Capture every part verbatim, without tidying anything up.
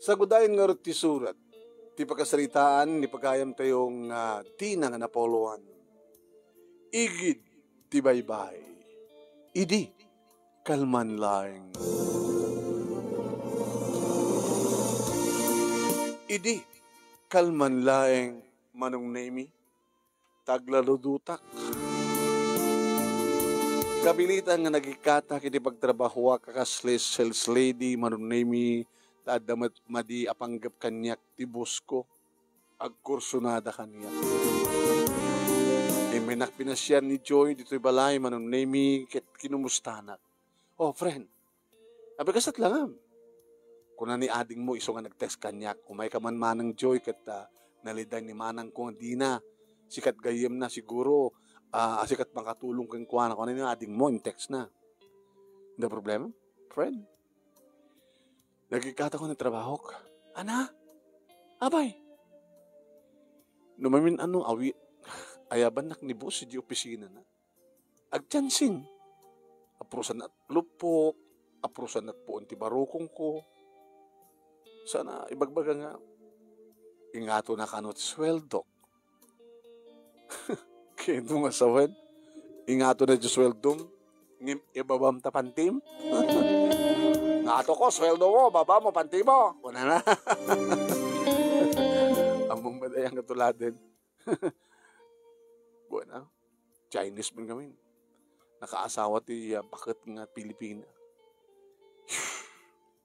Sagudayen ngarud ti surat ti pakasaritaan ni pagayamtayo nga dina nga napuloan. Igid ti baybay. Idi kalman laeng. Idi kalman laeng, Manong Nemi. Taglaludutak. Kapilitan nga nagikkatak iti pagtrabahoak a kas sales lady, Manong Nemi, ta adda met madi a panggep kaniak ti boss ko. Agkursunada kaniak. Immennak pinasiar ni Joy ditoy balay, Manong Nemi, ket kinumustanak. Oh, friend, abi, kasat langam. Kuna ni adingmo isu nga nag-text kaniak, "Umayka man, Manang Joy, ket, ah, naliday ni manangko nga dina. Sikat gayyemna, siguro, ah, sikat makatulong kenkuana," kuna ni adingmo, in-text na. Adda problema, friend? Nagikkatak nga trabahok. Ana? Abay. No mamin-ano, awi-, ayabannak ni boss idiay opisinana. Agtiansing. Aprusannak luppok, aprusannak puon ti barukongko. Sana ibagbaga nga, ingatonnak kano ti sueldok. Ket no nga sawen, ingato na ti sueldom, ngem ibabam ta pantim. Ngato ko, sueldo mo, baba mo, panti mo. Kuna na. Ammom met aya nga tuladen. Bueno, Chinese man kami. Nakaasawa ti, ah, baket nga Pilipina.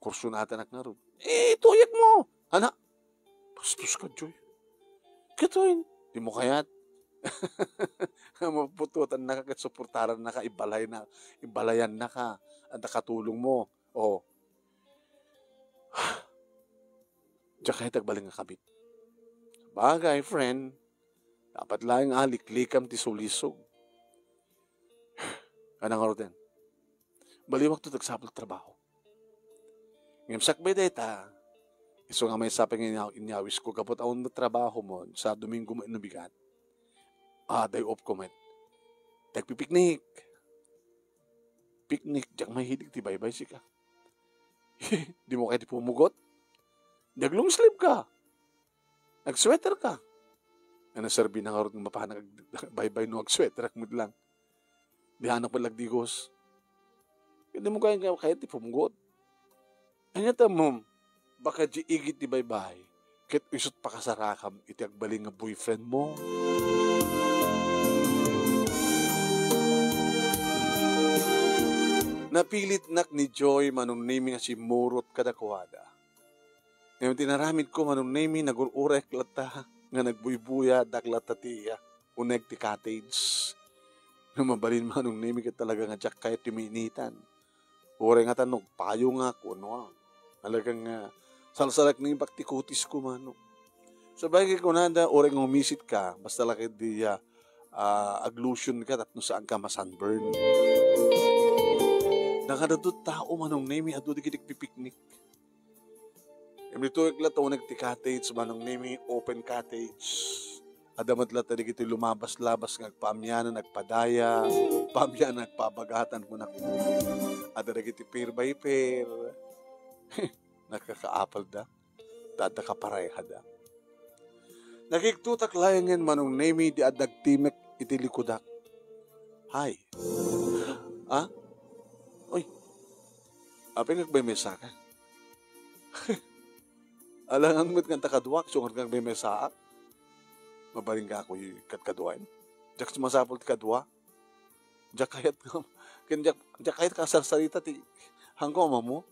Kursunatanak ngarud. Eh, tuyek mo! Ana, bastos ka, Joy. Katoy, di mo kayat. Mapututan na ka, ket suportaran na ka, ibalay na, ibalayan na ka. Anta katulong mo. Oh. Diak kayat agbalin nga kabit. Bagay, friend. Dapat laeng a liklikam ti sulisog. Kanang aruten. Baliwak to tagsapul trabaho. Ngem sakbay dayta, isu nga maysa pay nga inya-, inyawisko gapu ta awan met trabaho mo, sa Domingo mo inubigat. Ah, day off ko met. Tagpipiknik. Piknik, diak mahilig ti baybay sika. Di mo kayat ti pumugot? Di ag-long sleeve ka. Nag-sweater ka. Ano, serbi na ngarud nga mapanak ag-, baybay no ag-sweater ak met lang. Di anak pala agdigos. Ket di mo kayat, kayat ti pumugot. Ania ta, ma'am, baka di igid ti baybay, ket isut' pakasarakam iti agbalin nga boyfriend mo. Napilitnak ni Joy, Manong Nemi, nga simmurot kadakuada. Ngem ti naramidko, Manong Nemi, nagur-uray latta nga nagbuybuyadak latta ti, ah, uneg ti cottage. No mabalin, Manong Nemi, ket talaga nga diak kayat ti mainitan. Uray ngata no agpayongak wenno, ah, talagang, ah, salsalaknibak ti kutisko, Manong. Sabagay, kunada, uray nga umisit ka, basta la ketdi, ah, ah, ag-lotion ka tapno saan ka ma-sunburn. Dagiti tao, Manong Nemi, adu dagiti agpipiknik. Ngem ditoy latta uneg ti cottage, Manong Nemi, open cottage. Adda met latta dagiti lumabas-labas nga agpaamianan, agpadaya, paamianan, agpabagatan, kunak. Adda dagiti pair by pair. Nakakaapalda. Ta adda kaparehada. Nakigtotak laengen, Manong Nemi, di adda agtimek iti likudak. Hay. Ah? Uy. Apay nga agbaymaysaak? Alangan met nga anta kaduak, isu nga agbaymaysaak. Mabalin ka ako kadkaduaen? Diak masapul ti kadua. Diak kayat nga, ken diak, diak kayat nga sarsarita ti, haanko a mammo.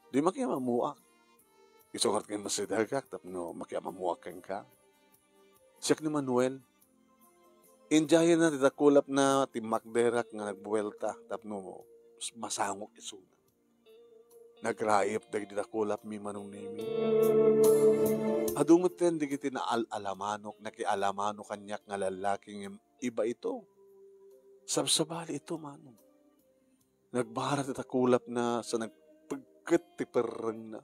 Di makiamammoak. Isu nga masidegak tapno makiamammoak kenka. Siak ni Manuel. Indiayenna ti dakulapna, timmakderak nga nagbuelta tapno masangok isuna. Nagraip dagiti dakulapmi, Manong Nemi. Adu metten dagiti naal-alamanok, nakialamano kaniak nga lallaki ngem iba ito. Sabsabali ito, Manong. Nagbara ti dakulapna sa nagpegget ti perrengna.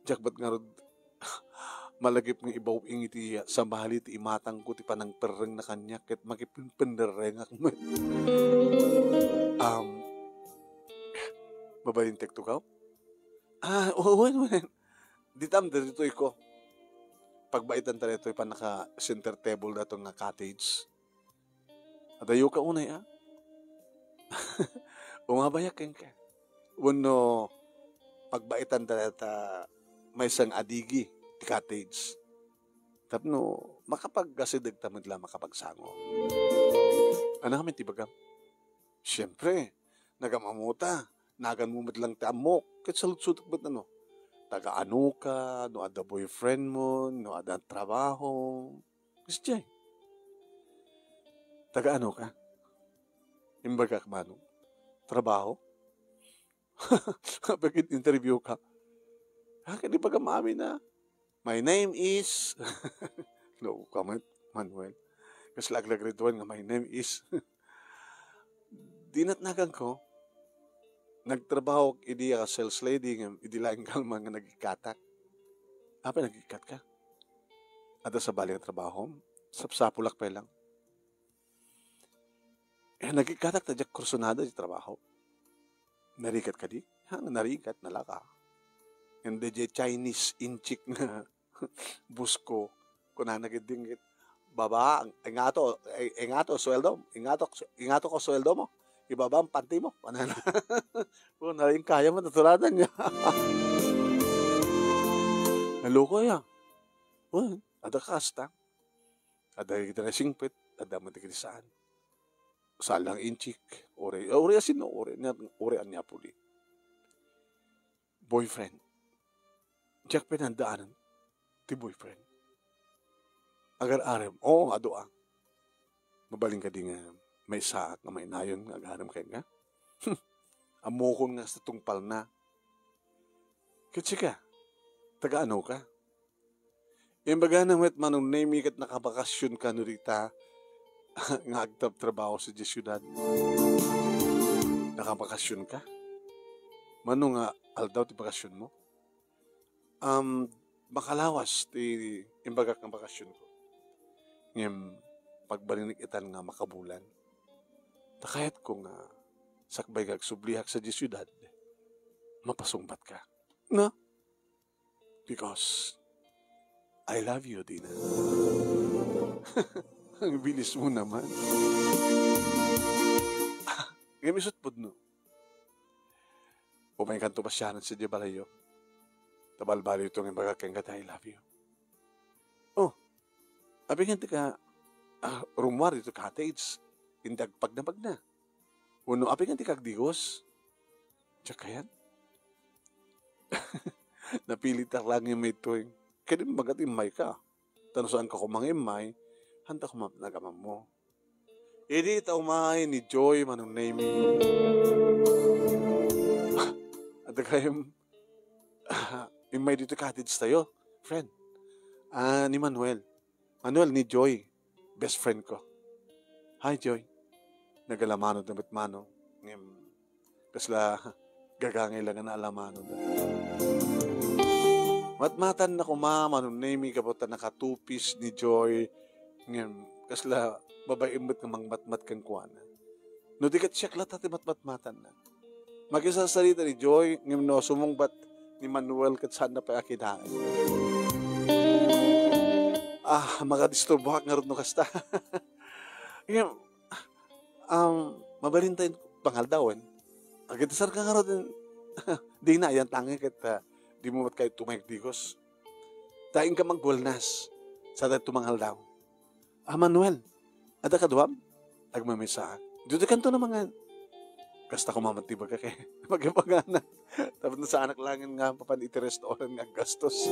Diak met ngarud malagip nga ibaw-ing iti sabali ti imatangko ti panangperrengna kaniak ket makipinpenderrengak met. Um, mabalin ti agtugaw? Ah, wen, wen. Ditam, ditoy ko. Pagbaitan ta ditoy pannaka-center table daton nga cottage. Adayo ka unay, a? Umabayak kenka. Wenno pagbaitan ta dita maysa nga adigi ti cottage. Tapno makapagasideg ta met la makapagsango. Ania ngamin ti ibagam? Siempre, nagam-ammota. Naganmo met lang ti ammok. Ket saludsodek met, ano, taga-ano ka, no adda boyfriend mo, no adda trabahom. Isu diay. Taga-ano ka? Imbagak, Manong. Trabaho? Apay ket interview ka. Akin ibagam amin, a. "My name is," no, ka met, Manuel. Kasla aglagrade one nga, "My name is." Dinatnagan ko. Nagtrabaho idi a sales lady ngem idi laeng kalman nga nagikkatak. Apay nagikkat ka? Adda sabali nga trabahom? Sapsapulak pay lang. Eh, nagikkatak ta diak kursunada ti trabaho. Narigat kadi? Ha, narigat, nalaka. And the Chinese inchik nga boss ko, kunana gid din, "Baba, ang, ingato, eh, ingato, sweldo, ingato, ingato ko sweldo mo. Ibaba ang panty mo." Kunana. Oh, narigat kaya mo, natuladan niya. Naloko ya. Oh, adda kasta. Adda dagiti naisingpet, adda met dagiti saan. Saan lang inchik, uri, uri a sino, uri ania, uri ania puli. Boyfriend. Diak pay naaddaan ti boyfriend. Agar-arem, oo, adu a. Mabalin kadi nga maysaak nga mainayon nga agarem kenka? Ammokon nga kasta tungpalna. Ket sika, taga-ano ka? Imbagana met, Manong Nemy, ket nakabakasion ka no dita nga agtrabtrabaho sadiay siudad? Nakabakasion ka? Mano nga aldaw ti bakasionmo? Um, makalawas ti imbagak nga bakasionko. Ngem pagbalinek itan nga makabulan. Ta kayatko nga sakbay nga agsubliak sadiay siudad, mapasungbatka. No? Because I love you, Dina. Ang bilis mo naman. Ah, ngem isut pudno. Umaykanto pasianan sadiay balayyo. Ta balbaliwto nga imbagak kenka ti I love you. Oh, apay ngata ka, ah, rummuar ditoy cottage, indi agpagnapagna? Wenno apay ngata ka agdigos? Diak kayat. Napilitak laeng nga immay ditoy. Ket imbagak ti immayka. Ta no saanka koma nga immay, haanta koma met nga agammo. Idi ta umay ni Joy, Manong Nemy. Adda gayam immay ditoy cottage tayo, friend. Ah, ni Manuel. Manuel, ni Joy, best friend ko. Hi, Joy. Nagalamanod na met, Manong. Ngem, kasla gagangay la nga naalamanod. Matmatanna koma, Manong Nemy, gapu ta naka-two-piece ni Joy. Ngem, kasla babai met nga mangmatmat kenkuana. No di ket siak latta ti matmatmatanna. Makisarsarita ni Joy, ngem no sumungbat ni Manuel ket saanna pay a kinaen. Ah, makadisturboak ngarud no kasta. Ngem, um, mabalin tayo pangaldawen. Agdasarka ngarud, Dina, ayan tangi ket, ah, dimo met kayat umay agdigos. Ta inka magwelnas, sa tayo mangaldaw. Ah, Manuel, adda kaduam? Agmamisa. Ditoy kanto na mangan. Kasta koma met ti ibagak, eh. Magipangana. Tapno saanak laeng nga mapan iti restaurant nga aggastos.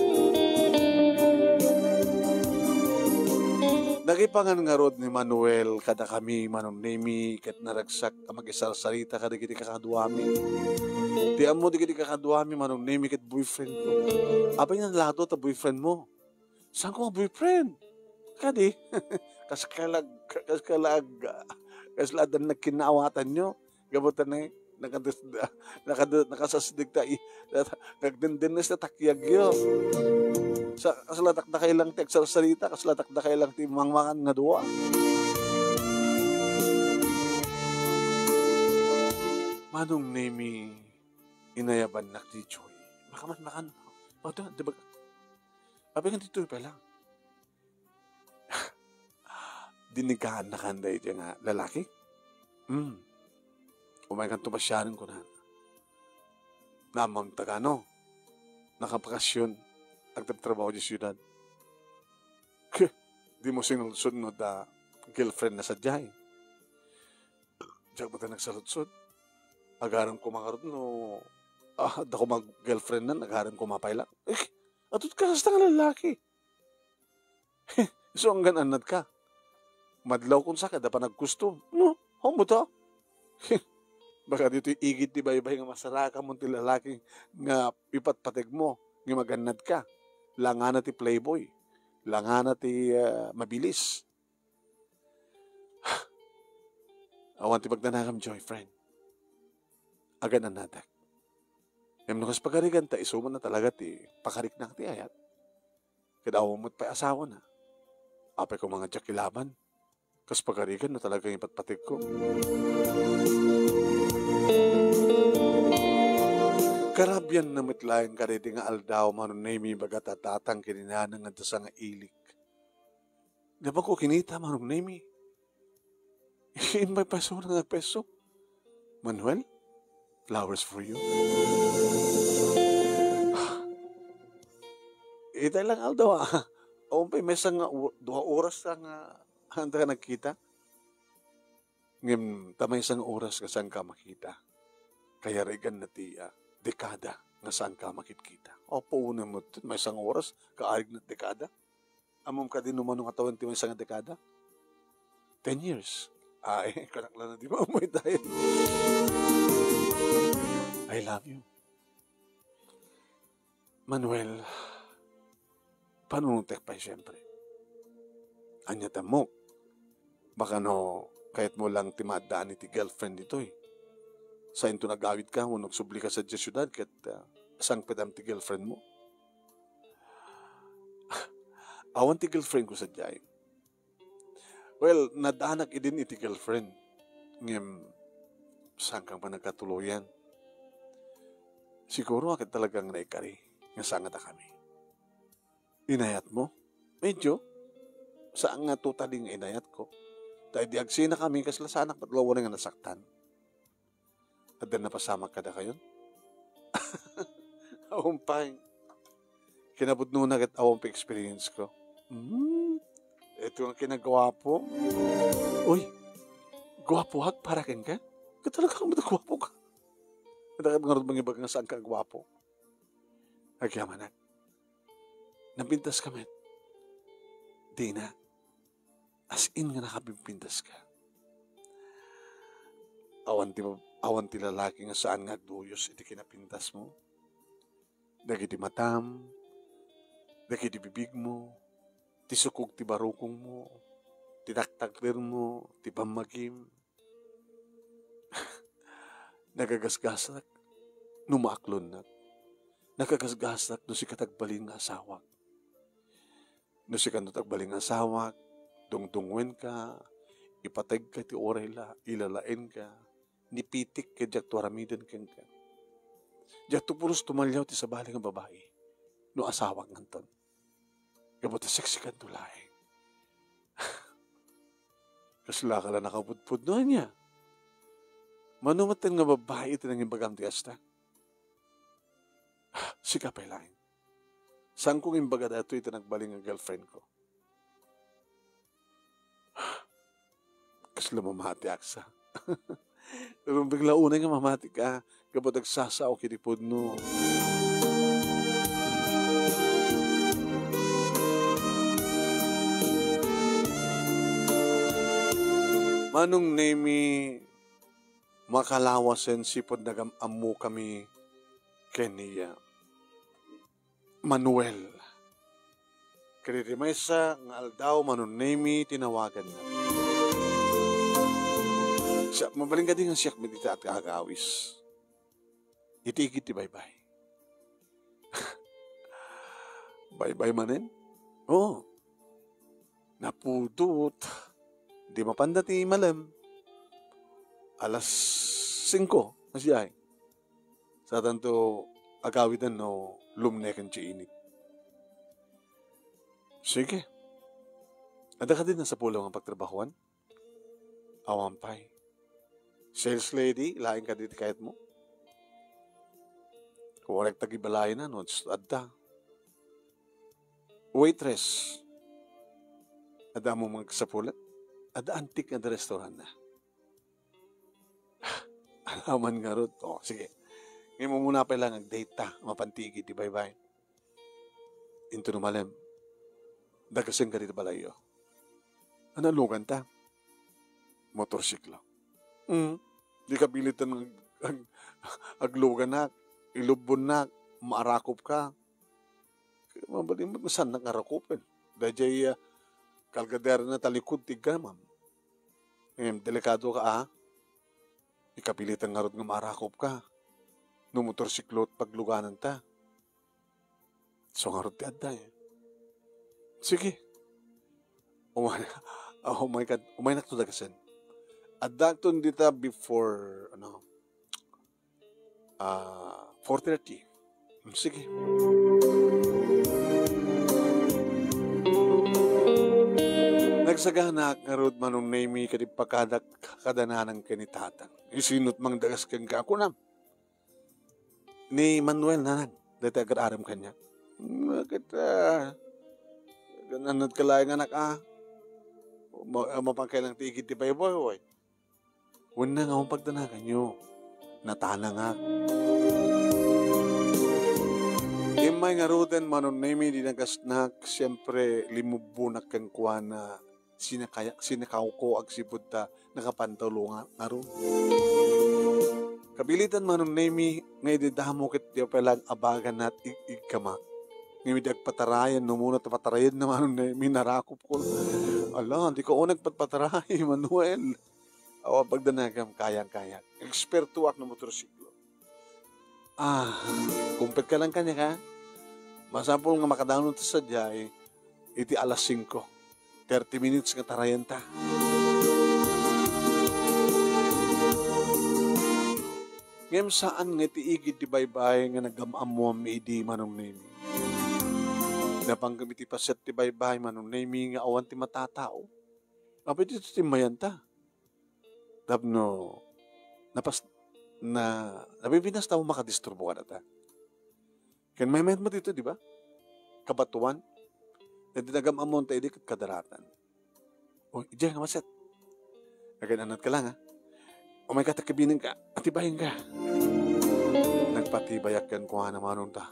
Nagipangan ngarud ni Manuel kadakami, Manong Nemy, ket naragsak a makisarsarita kadagiti kakaduami. Ti ammo dagiti kakaduami, Manong Nemy, ket boyfriend ko. Apay nga nalato ta boyfriend mo? Saan ko nga boyfriend? Kadi, kas kalag, kas kalag, kas ladan nagkinaawatanyo. Gapu ta ne, nakades-, nakade-, nakasasdek ta i-, nagdendenes ta takyagyo. Sa, kasla dakdakay lang ti agsarsarita, kasla dakdakay lang ti mangmangan nga dua. Manong Nemy, inayabannak ti Joy. Makaman, makan. Pagda, di ba? Apay nga ditoy pay lang? Dinikaannakan daydiay nga lalaki? Hmm. Umaykanto pasiaren, kunana. Naammam ta kano? Nakabakasyon, agtrabtrabaho idiay siudad. Ket, dimo sinulsod no adda girlfriend na sadiay. Diak met nagsaludsod. Agarem koma ngarud no, ah, adda koma girlfriend-nan, agarem koma pay lang. Eh, adu ti kasta nga lalaki. Isu anggan annadka. Madlawkon sa, adda panaggusto. No, haanmo ta? Baka ditoy igid ti baybay nga masarakamon ti lalaki nga ipatpategmo, nga agannadka. Langana ti playboy. Langana ti, ah, mabilis. Awan ti pagdanagam, Joy, friend. Agan-annadak. Ngem no kas pagarigan ta isu met talaga ti pakariknak ti ayat. Ket awan met pay asawana. Apay koma nga diak ilaban? Kas pagarigan no talaga nga ipatpategko. Karabianna met laeng kadaydi nga aldaw, Manong Nemy, ibaga ta tatang ken inana nga adda sangailik. Di ba ko kinita, Manong Nemy? Imbay peso na nga peso. Manuel, flowers for you. Itay lang aldaw, ah. Awan pay maysa nga o-, dua oras ka nga, anta ka nagkita. Ngem, ta maysa nga oras nga saanka makita. Kayarigan na ti, ah, dekada nga saanka makitkita. Apo, unay met, maysa nga oras, kaarig na dekada. Ammom kadi no mano nga tawen ti maysa nga dekada? Ten years. Ay, kanak lang na di maammoy tayo. I love you. Manuel, panunotek pay, siyempre. Ania ti ammok? Baka no, kayatmo lang ti maaddaan iti girlfriend ditoy. Saanto nagawidka, wenno agsubli ka sadiay siudad, ket, ah, sangpetam ti girlfriend mo. Awan ti girlfriend ko sadiay. Well, naddaanak idin iti girlfriend. Ngem, saan kang panagkatuloyan? Siguro, akin talagang naikari nga saan nga dakami. Inayat mo? Medyo. Saan nga totally nga inayat ko. Ta idi agsina kami, kasla saanak met laeng nga nasaktan. Adda napasamak kadakayon? Awan pay. Kinapudnona ket awan pay experience ko. Hmm. Ito ang kinagwapo. Uy, gwapoak para kenka? Ket talaga kamo da gwapo ka. Ket ngarud mangibaga nga saan ka gwapo. Agyamanak. Napintas ka met. Dina. As in nga nakapimpintas ka. Awan ti, awan ti lalaki nga saan nga agduyos iti kinapintas mo. Dagiti matam, dagiti bibig mo, ti sukog ti barukong mo, ti taktakder mo, ti pammagim. Nagagasgasak no maaklonnak. Nagagasgasak no sika ti agbalin nga asawak. No sikanto ti agbalin nga asawak, dungdungngoenka, ipategka ti oray la, ilalaenka, nipitik ket diakto aramiden kenka. Diakto pulos tumalliaw ti sabali nga babai no asawak nganton. Gapu ta seksikanto laeng. Kasla ka la nakapudpudno ania? Mano met nga babai ti nangimbagam ti kasta? Sika pay laeng. Saanko nga imbaga daytoy iti nagbalin nga girlfriend ko. Kasla mamatiak sa. Rumbeng la unay nga mamatika, gapu ta agsasao iti pudno. Manong Nemy, makalawasen sipud nagam-ammokami ken niya. Manuel. Kadaydi maysa nga aldaw, Manong Nemy ti nawaganna. Siak, mabalin kadi nga siak met iti agawis iti igid ti baybay. Baybay manen? Oo. Napudot. Di mapanda ti malem. Alas singko, masdiay. Saanto agawiden no lumneken ti init. Sige. Adda kadi nasapulem nga pagtrabahoan? Awan pay. Sales lady, laeng kadi ti kayatmo? Warek tagibalayna, no, adda. Waitress. Adda mo magsapulem? Adda antik nga restaurant na. Alaman ngarud. O, sige. Ngayon mo muna pay lang ag-date ta. Mapanti igid ti baybay. Into no malem, dagasen kadi ti balayyo. Ania lugan ta? Motorsiklo. Hmm. Di kapilitan ag-, ag-, agluganak, ilubbonnak, maarakop ka. Mabalin met no saannak nga arakopen. Daydiay, ah, kalgaderana talikod ti iggamam. Ngem, delikado ka, a. Di kapilitan ngarud nga maarakop ka. No motorsiklo ti paglugananta. So ngarud ti adda, eh. Sige. Umay, ah, umay ka, umaynak to dagasen. Addakton dita before, ano, ah, four thirty. Sige. Nagsaganak ngarud, Manong Nemy, kadi pakadak-, kadananan ken ni Tatang. Isinot mangdagas kenka, kunam. Ni Manuel, nanang, dayta agar-arem kaniak. Ket, ah, annad ka laeng, anak, a. Ma-, mapangkailang ti igid ti baybay, oy. Wenno nga awan pagdanaganyo. Natanangak. Immay ngaruden, Manong Nemy, dinagasnak, siempre, limubbonak kenkuana, sinakaya-, sinakawko agsipud ta nakapantaw lo nga ngarud. Kapilitan, Manong Nemy, nga idi damo ket di pay lang abaganna ti ig-, iggamak. Ngem idi agpatarayan, no muna ta patarayan na, Manong Nemy, narakop ko. Ala, di ka uneg patpataray, Manuel. Awan pagdanagam, kayang-kayak. Ekspertoak no motorsiklo. Ah, kumpet ka lang kaniak, a. Masapul nga makadawno ta sadiay iti alas singko. Thirty minutes nga tarayenta. Ngem saan nga iti igid ti baybay nga nagam-ammoam idi, Manong Nemy. Napanggep iti paset ti baybay, Manong Nemy, nga awan ti matatao. Apay ditoy timmayanta? Tapno napas-, na, napipinas ta makadisturbo kadata. Ken maymayat met ditoy, di ba? Kabatoan. Iti nagam-ammon ta idi ket kadaratan. O, idiay nga maset. Agan-annad ka lang, a. Umay ka, ta kabining ka. Atibayen ka. Nagpatibayak kenkuana, Manong, ta.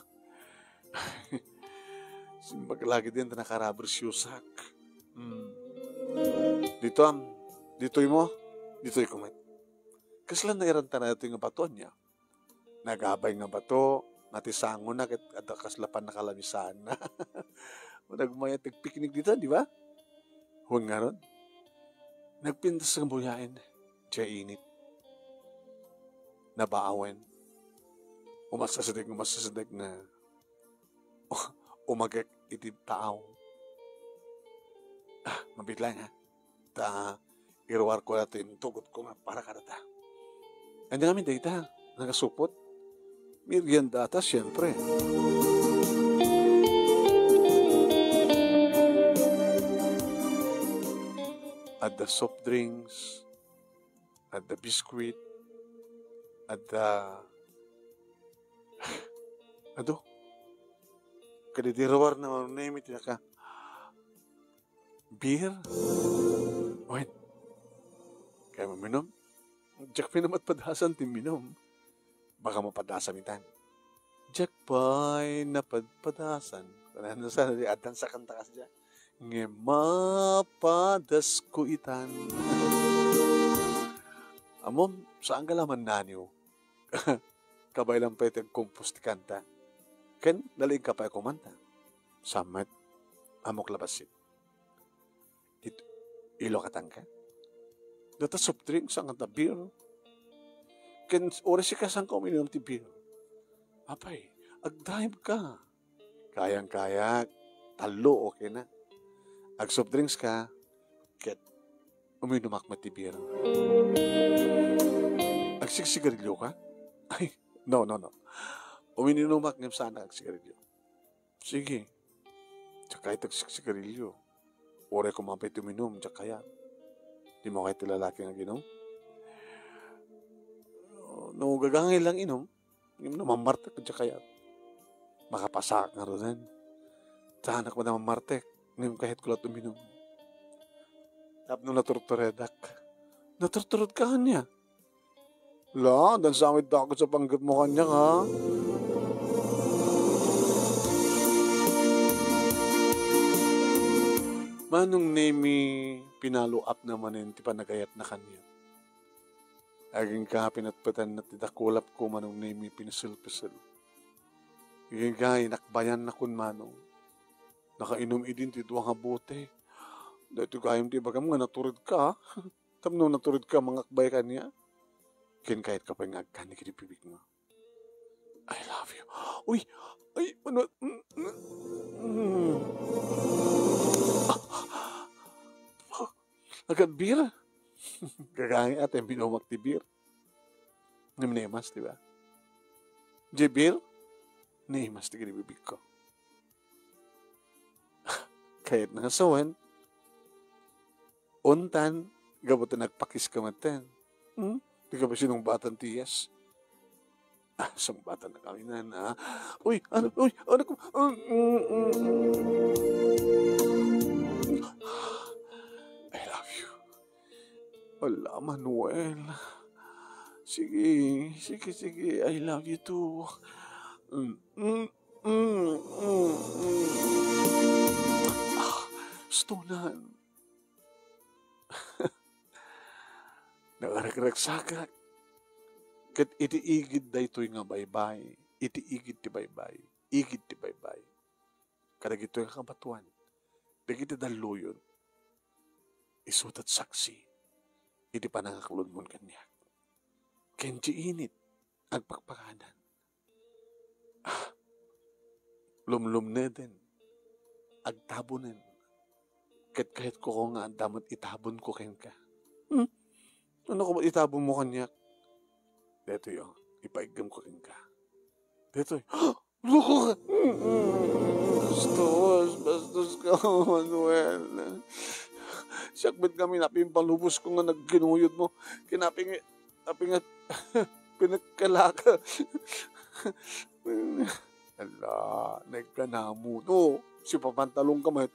Simbag lagi din ta nakaraber siosak. Hmm. Dito am, ditoy mo, ditoy ko met. Kasla nairanta na ito nga bato, ania? Nagabay nga bato, natisango na, ket adda kasla pannakalabisan na. Nagmayat, nagpiknik dita, di ba? Wen ngarud, nagpintas nga buyaen, diay init. Nabaawen. Umasasideg, umasasideg nga umagek iti taaw. Ah, mabiit laeng, ha? Ta, iruarko daytoy intugotko nga para kadata. Ania ngamin dayta, nagasupot? Meriendata, siempre. Adda soft drinks, adda biskuit, adda, adu, kadidi ruar na, Manong Nemy, ti naka-, beer? Wen, kayatmo uminom? Diak pay napadpadasan ti uminom. Baka mapadasam itan. Diak pay napadpadasan. Ano sa, addan sa kanta kas dia. Ngem mapadasko itan. Ammom, saan ka la mannaniw. Kabay lang pay ti agkompos ti kanta. Ken, nalaing ka pay a kumanta. Saan met, ammok la bassit. It-, ilo katan ka? Data soft drinks, saan kanta beer? Ken, oras sika, saan ka uminom ti beer? Apay, agdayem ka. Kayang-kayak, tallo, okay na. Ag-soft drinks ka, ket uminumak met ti beer. Agsigsigarilyo ka? Ay, no, no, no. Uminumak ngem saan agsigarilyo. Sige. Diak Kayat agsiksigarilyo. Uray koma pay ti uminum, diak kayat. Dimo kayat ti lalaki nga aginum? No gagangay lang inum, ngem no mammartek, diak kayat. Makapasaak ngaruden. Saanak met a mammartek, ngem kayatko la't uminum. Tapno naturturedak. Naturturedka ania? La, addan sa met dakes a panggepmo kaniak, ha? Manong Nemi, pinaluapna manen ti panagayatna kaniak. Agingga pinatpetanna ti dakulapko, Manong Nemi, piniselpesel. Agingga inakbayanna kun Manong. Nakainum idin ti dua nga bote. Daytoy gayam ti ibagam nga naturedka, ha? Tapno naturedka, mangakbay kaniak. Ken kayatka pay nga agkanni iti bibigmo. I love you. Uy! Ay, ano? Mm, mm, mm. Ah! Agad beer? Gagangay ata yung binumak ti beer. Ngem naimas, di ba? Di beer? Naimas ti kinibibig ko. Kayat na nga sawen, untan, gapu ta nagpakis ka met ten. Hmm? Di ka ba sinungbatan ti yes? Ah, sungbatan na kami na, na. Uy, ano, uy, ano ko? Mm, mm, mm, mm. I love you. Ala, Manuel. Sige, sige, sige. I love you too. Mm, mm, mm, mm, mm. Ah, stunan. Nagaragragsakak. Ket iti igid daytoy nga baybay, iti igid ti baybay, igid ti baybay. Kadagitoy nga kabatoan, dagiti dalluyon, isu ti saksi iti panangakludmon kaniak. Ken ti init, agpakpakadan. Ah, lumlumneden, agtabonen, ket kayatko nga adda met itabonko kenka. Hmm? Ano ko met itabonmo kaniak? Daytoy, oh, ipaiggemko kenka. Daytoy, Loko ka! Bastos, bastos ka, Manuel. Siak met kami napimpalubos ko nga nagkinuyod mo. Kinaping, napingat, pinagkalaka. Ala, nagkanamo. No, sipapantalon ka met.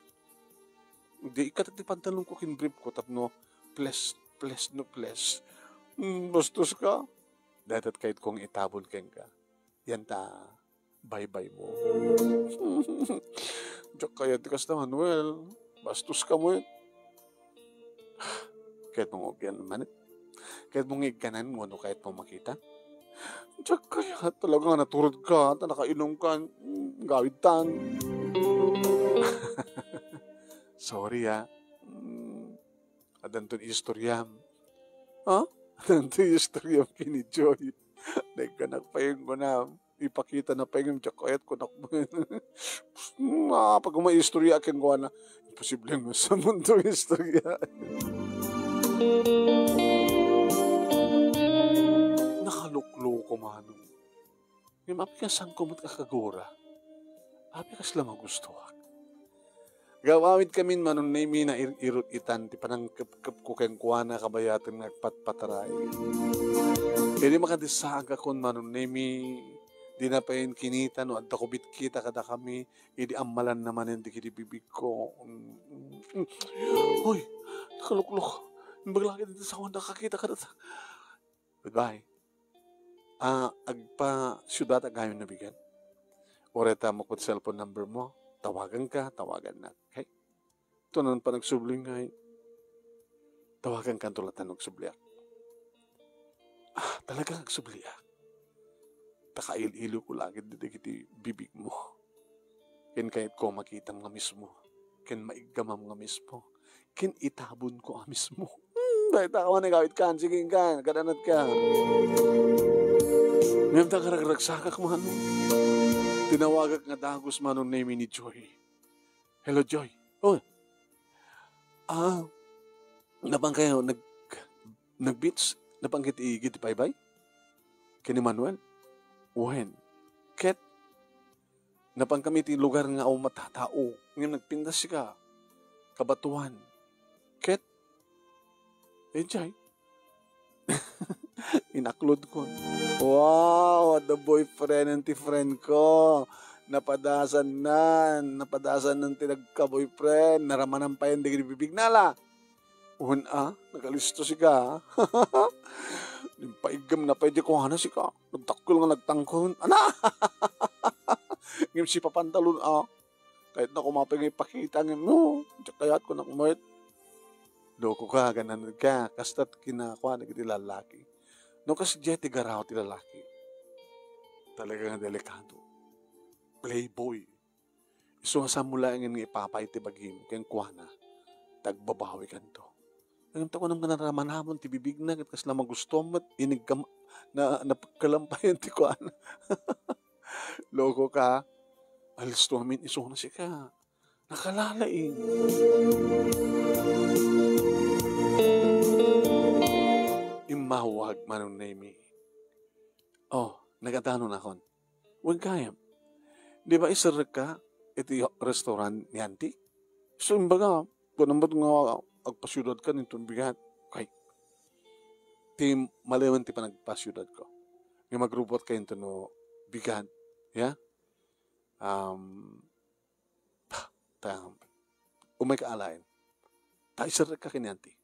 Di, ikat ti pantalon ko ken brief ko tapno ples, ples, no ples. Hmm, bastos ka. Dayta kayat kong itabon kenka. Yan ta, baybay mo. Diak kayat ti kasta, Manuel. Bastos ka met. Kayat mo nga ugyan manen? Kayat mo nga igganan wenno kayat mo makita? Diak kayat talaga nga natured ka, ta nakainum ka. Mm, gawid tan. Sorry, ah. Mm, addanton istoryam. Ha? Addanton istoryam ken ni Joy. Nagkanak pa yung kunam. Ipakita na pay ngem diak kayat kunak. Ah, pag maistorya kenkuana, imposible nga sa mundo istorya. Nakalukloko, Manong. Ngem apay kasano met a kagura? Apay kasla magustuak? Gaw-awid kamin, Manong Nemi, nair-irot itan ti panangkepkepko kenkuana kabayaten nga agpatpataray. Idi makadissaagakon, Manong Nemi, dina pay kinita no adda ko bitkita kadakami, idi ammalanna manen dagiti bibigko. Mm, mm, mm. Hoy, nakaluklok. Imbag la ket iti sawan nakakita kadata. Goodbye. Ah, agpasiudata gayam no bigat. Uray ta makup cellphone number mo, tawaganka, tawagannak. Okay? Ito naman pa nagsubli ngay. Tawaganka to latta no agsubliak. Ah, talaga agsubliak. Ta kail-ilo ko lagi dagiti bibig mo. Ken kayat ko makitam nga mismo. Ken maiggamam nga mismo. Ken itabon ko a mismo. Hmm, dayta ka man, ikawit kan, sige kan, kadanat ka. Ngem ta karagragsakak man. Tinawagak nga dagus, Manong Nemi, ni Joy. Hello, Joy. Oh. Ah, napan kayo nag, nag-beach? Napan kit igid ti baybay? Ken ni Manuel? Wen. Ket Napankami iti lugar nga awan matatao. Ngem nagpintas sika. Kabatuan. Ket, enjoy. Inaklodkon. Wow, adda boyfriend ti friend ko. Napadasannan, napadasannan ti nagka-boyfriend. Naramanan pay dagiti bibigna la. Wen a, nagalisto sika. Impaiggem na pay di kuana sika. Nagdakkel nga nagtangkon. Ana! Ngem sipapantalon a. Kayatna koma pay nga ipakita ngem, no, diak kayat, kunak met. Loko ka, gananad ka. Kasta't kinakuan dagiti lalaki. No, kasdiay ti garaw ti lalaki. Talaga nga delikado. Playboy. Isu nga saan mo laengen nga ipapay ti bagim kenkuana, ta agbabawikanto. Ngem ta kunam nga naramanamon ti bibigna ket kasla magustuam met, inig kam-, na, napagkalampayan ti kuana. Loko ka. Alisto amin isuna sika. Nakalalaing. Immawag, Manong Nemi. Oh, nagadanon akon. Wen gayam. Di ba iserrekka iti restaurant ni Auntie? So, imbaga, kunam met nga agpasiudadka inton bigat. Kay, ti malemen ti panagpasiudadko. Nga magrubot kayo inton no bigat. Ya? Um, ta, ta, umay ka alaen. Ta iserrekka ken ni Auntie.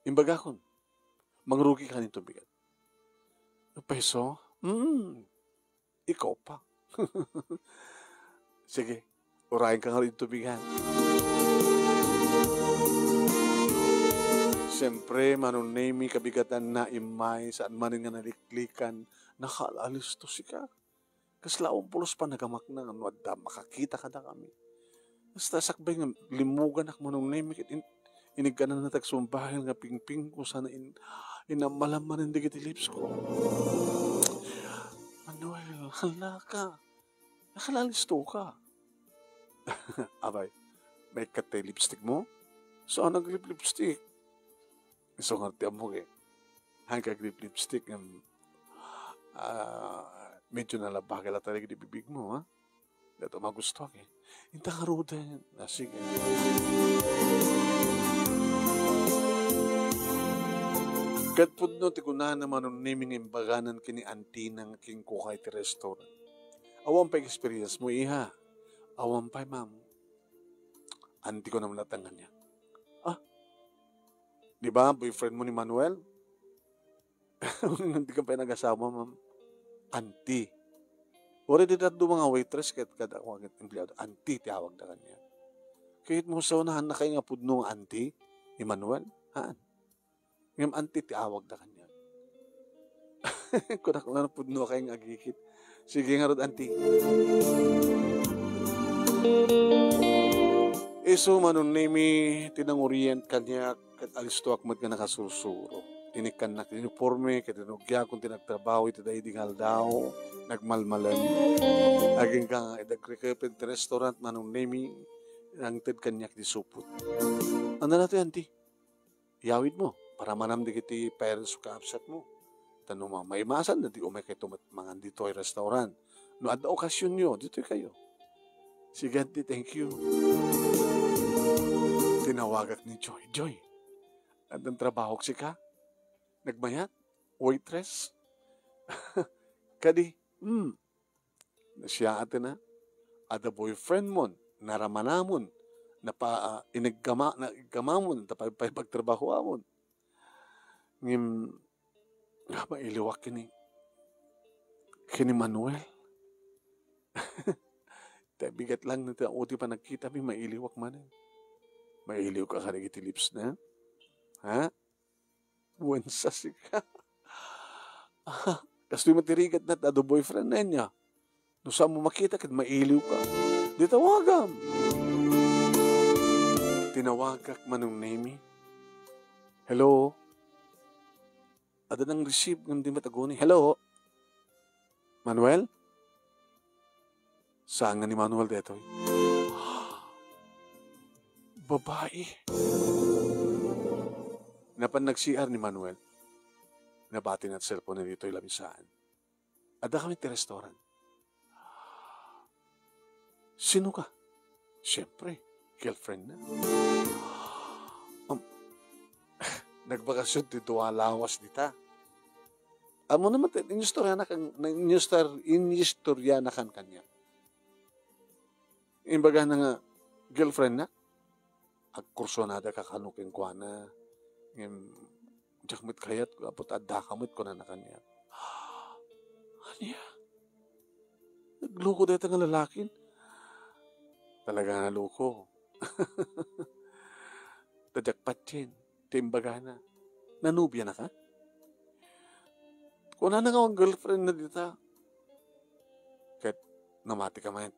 Imbagakon, mangrugi ka inton bigat. Peso? Hmm. Ikaw pa. Sige, urayen ka ngarud iti tubigan. Siyempre, Manong Nemi, kabigatanna immay, saan manen nga naliklikan, nakaalalisto sika. Kasla umpulos pa nagamakna, no adda makakita kadakami. Basta sakbay nga limmuganak, Manong Nemi, ket in-, inigkanan na tagsumbahin nga pingpingko sana in-, inammalam manen dagiti lips ko. Manuel, hala ka. Nakalalisto ka. Abay, maikkat tay lipstick mo? Saan aglip-lipstick? Isu nga ti ammok eh. Haan ka aglip-lipstick, em, ah, medyo nalabakay la talaga di bibig mo, ha? Dato magustuak eh. Inta ngaruden. Ah, sige. Ket pudno ti kunana, Manong Nemi, nga imbaganan ken ni Auntie na nga kenkuana iti restaurant. Awan pay experience mo, iha? Awan pay, ma'am. Auntie ko naman latta nga niya. Ah, di ba, boyfriend mo ni Manuel? Ngem di ka pay nagasawa, ma'am. Auntie. Uray dita duma nga waitress ket kada ket empleado, auntie ti awagda kaniak. Ket mo, saan, haan na kay nga pudno nga auntie, Emmanuel? Haan. Ngem auntie ti awagda kaniak. Kunak la, pudno kay nga agikit. Sige ngarud, auntie. Isu, Manong Nemi, ti nangurient kaniak, ket alistoak met nga nakasursuro. Inikkannak ti uniforme, ket inugiakon ti nagtrabaho iti daydi nga aldaw, nagmalmalem. Agingga nga idagrekepen ti restaurant, Manong Nemi, nangted kaniak ti supot. Ania daytoy, auntie? Iyawidmo, paramanam dagiti parents ken kaabsatmo. Ta no ma-, maimasan, di umay kayto met mangan ditoy restaurant. No adda okasionyo, ditoy kayo. Sige, auntie, thank you. Tinawagak ni Joy. Joy, addan trabahok sika? Nagmayat? Waitress? Kadi, hmm. Siya, ate na, adda boyfriend mon, naramanamon, napa-, ah, ineggama-, naiggamamon, tapay pay pagtrabahoamon. Ngem, ah, mailiwak ken ni, ken ni Manuel. Ta bigat lang no ti, o ti panagkitami, mailiwak manen. Mailiw ka kadagiti lips na? Ha? Wensa sika. Ah, kastoy met ti rigat na, ta adu boyfriend na niya. No saan mo makita, ket mailiw ka. Di tawagam. Tinawagak, Manong Nemi. Hello? Adda nang receive ngem di met aguni. Hello? Manuel? Saan nga ni Manuel daytoy? Babae. Napan nag-C R ni Manuel. Nabati na ti cellphone na ditoy lamisaan. Adda kami ti restaurant. Sino ka? Siyempre, girlfriend na. Um, nagbakasyon ti dua lawas dita. Ammom naman ti inistorya na kan, inistor-, inistorya na kan kanya. Imbaga na nga, girlfriend na, agkursuanada kakano kenkuana. Ngem, diak met kayat, apo ta addaka met, kunana kaniak. Ania? Nagloko dayta nga lalakin? Talaga nga naloko. Ta diak patien ti imbagana. Nanubianaka? Kunana nga awan girlfriend na dita. Ket namati ka met.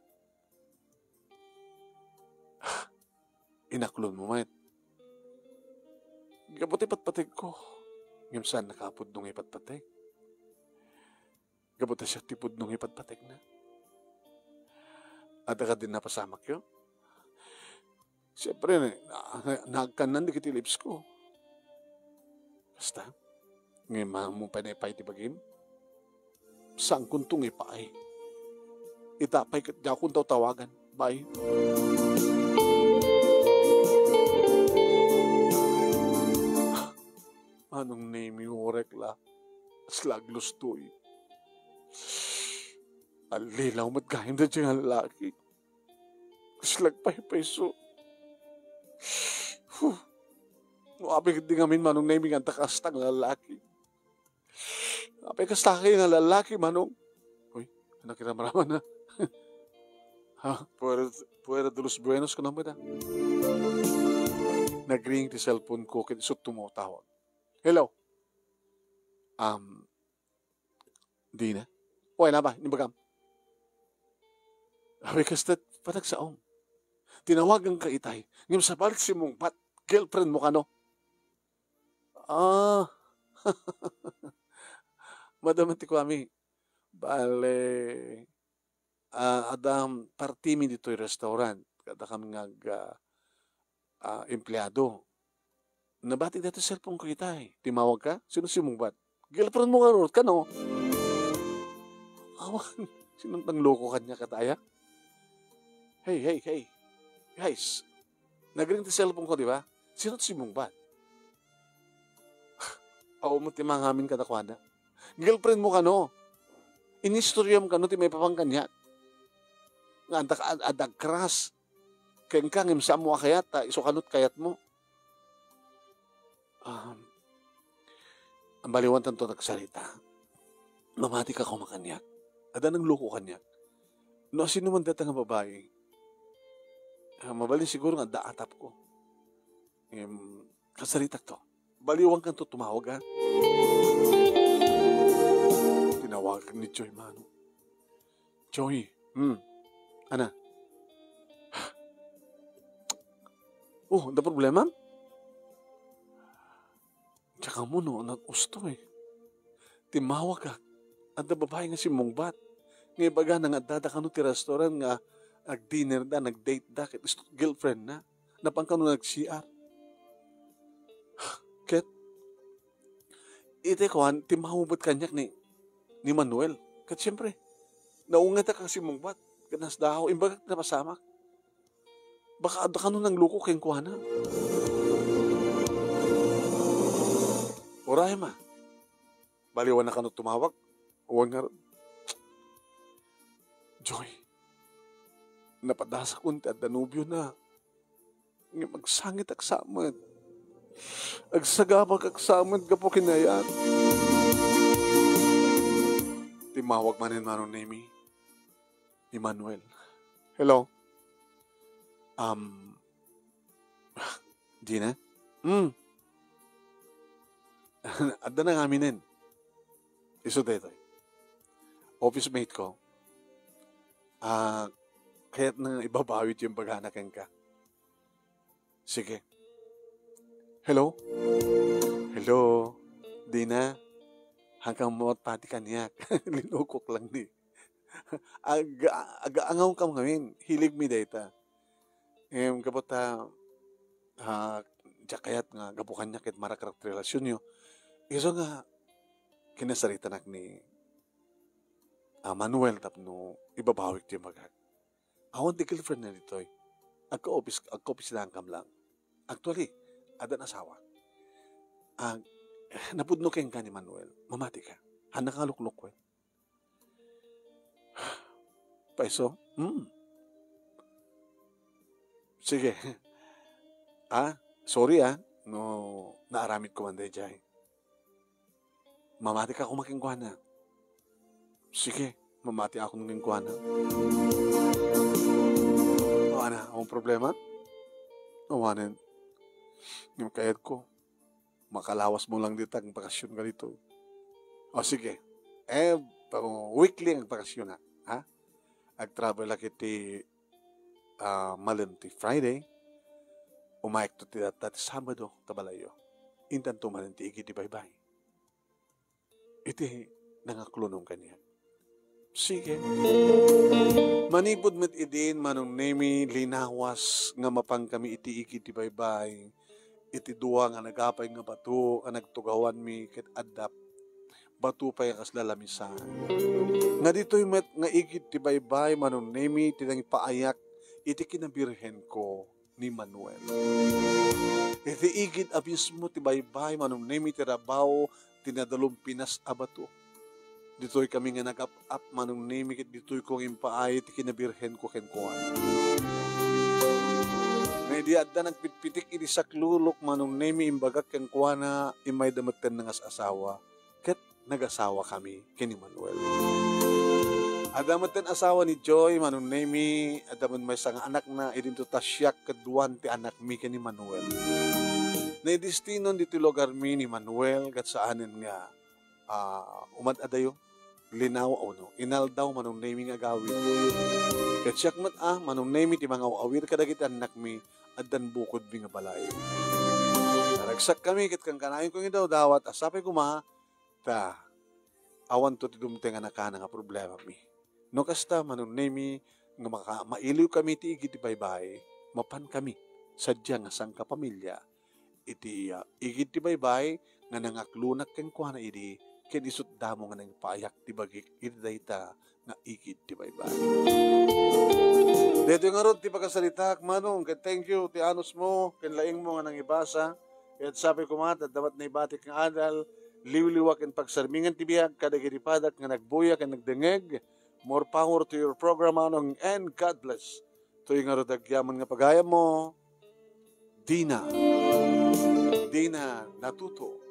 Inaklon mo met. Gapu ti patpategko. Ngem saan nakapudno nga ipatpateg. Gapu ta siak ti pudno nga ipatpategna. Adda kadin napasamakyo? Siyempre, na-, na-, naagkannan dagiti lips ko. Kasta, ngem ammom pay naipay ti bagim? Saankonto nga ipaay. Ita pay ket diakon tawtawagan. Bye. Manong Nemi, uray la. Kasla aglustoy. Allilaw met gayam daydiay nga lalaki. Kasla agpaypayso. Huh. No apay ket di ngamin, Manong Nemi, nga adda kasta nga lalaki. Apay kasta nga lalaki, Manong? Uy, nakiramraman na. Ha? Fuera, fuera de los buenos ka naman, ah. Nagring ti cellphone ko, ket isu tumawag. Hello? Um, Dina? Uy, na ba? Imbagam? Apay kasta, panagsaom. Tinawagan ka itay. Ngem sabali ti simmungbat, girlfriend mo kano? Ah. Madama ti kuami. Bale, ah, adda partimi ditoy restaurant. Adda kami nga ag-, ah, ah, empleado. Nabati daytoy cellphone ko itay. Timawag ka? Sino simmungbat? Girlfriend mo ngarud kano? Awan. Sino nangloko kaniak, kataya? Hey, hey, hey. Guys, nagring ti cellphone ko, di ba? Sino ti simmungbat? Awan met ti mangamin kadakuada. Girlfriend mo kano? Inistoryam kano ti maipapan kaniak? Nga adda, ad-, adda crush kenka ngem saanmo a kayat, ta isu kano ti kayatmo? Um, baliwan tanto nagsarita. Mamati ka koma kaniak. Adda nangloko kaniak. No asino man dayta nga babai, ah, mabalin siguro nga adda atap ko. Em, kasaritak to. Baliwan kanto tumawag, ha? Tinawag ni Joy Mano. Joy, hmm. Ana? Oh, adda problema? Diak ammo no, nag-usto, eh. Timawag ka. Adda babai nga simmungbat. Nga ibagana nga addada kano ti restaurant nga ag-dinner da, nag-date da, ket isu ti girlfriend na. Napan kano nag-C R. Ket, iti kuan, timawag met kaniak ni, ni Manuel. Ket siyempre, naungetak a simmungbat. Ket nasdaaw, imbagak napasamak. Baka adda kano nangloko kenkuana. Uray, ma. Baliwan na kano tumawag. Awan ngarud. Joy, napadasakon ti adda nobio na. Ngem agsangit ak sa met. Agsagabak ak sa met gapu ken ayat. Timawag manen Manong Nemi. Ni Manuel. Hello? Um, Gina? Hmm. Adda na ngaminen. Isu daytoy. Office mate ko. Ah, kayat na ibabawi ti imbagana kenka. Sige. Hello? Hello? Dina? Hankam mo pati kaniak. Linukok lang ni. Ag-, ag-, angaw kam ngamin. Hilig mi dayta. Em, gapu ta, ah, diak kayat nga gapu kaniak ket marakrak ti relasionyo. Isu nga kinasaritanak ni, ah, Manuel tapno ibabawik ti imbagak. Awan ti girlfriend na ditoy. Agka-office, agka-opisinankam lang. Actually, addan asawa. Ag, napudno kenka ni Manuel. Mamati ka. Hanna ka luklukken. Paiso? Hmm. Sige. Ah, sorry ah. No, naaramid ko man dayjay. Mamati ka koma kenkuana. Sige, mamati ako kenkuana. O, ana, ang problema? Awanen. Ngem kayat ko. Makalawas mo lang dita ang bakasyon ka dito. O, sige. Eh, pa-, weekly ang bakasyon na. Ha? Ag-travel ak iti, ah, malen ti Friday. Umayek to ti data ti Sabado, ta balayo. Intan to malen ti igid ti baybay. Iti nangaklunong kaniak. Sige. Manipud met idin, Manong Nemi, linawas nga mapan kami iti igid ti baybay. Iti dua nga nagapay nga bato nga nagtugawanmi ket adda bato pay a kasla lamisan. Nga ditoy met nga igid ti baybay, Manong Nemi, ti nangipaayak iti kinabirhenko ni Manuel. Iti igid a mismo ti baybay, Manong Nemi, ti rabaw ti nadalumpinas a bato. Ditoy kami nga nagap-ap, Manong Nemi, ket ditoy ko nga impaay ti kinabirhenko kenkuana. Nga idi adda nagpitpitik iti saklulok, Manong Nemi, imbagak kenkuana, immayda metten nga as-asawa. Ket nagasawa kami ken ni Manuel. Adda metten asawa ni Joy, Manong Nemi, adda met maysa nga anakna, idinto ta siak ket duan ti anakmi ken ni Manuel. Naidestinon ditoy lugarmi ni Manuel, ket saanen nga, ah, umad-adayo, linaw, o no, inaldaw, Manong Nemi, nga agawid. Ket siak met, ah, Manong Nemi, ti mangaw-awir kadagiti annakmi, addan bukodmi nga balay. Naragsak kami, ket kankanayon ko nga idawdawat, a sapay koma, ta awanto ti dumteng a nakana nga problemami. No kasta, Manong Nemi, nga maka-, mailiw kami ti igid ti baybay, mapan kami sadiay nga sangkapamilya iti, ah, igid ti baybay nga nangaklunak kenkuana idi, ken isut' damo nga nangipaayak ti bagik iti dayta nga igid ti baybay. Daytoy ngarud ti pakasaritak, Manong, ket thank you ti anusmo ken laingmo nga nangibasa. Ket sapay koma, adda met naibatik nga adal, liwliwa ken pagsarmingan ti biag kadagiti padak nga nagbuya ken nagdengngeg. More power to your program, Manong, and God bless. Toy ngarud agyaman nga pagayammo, Dina. Dina Natuto.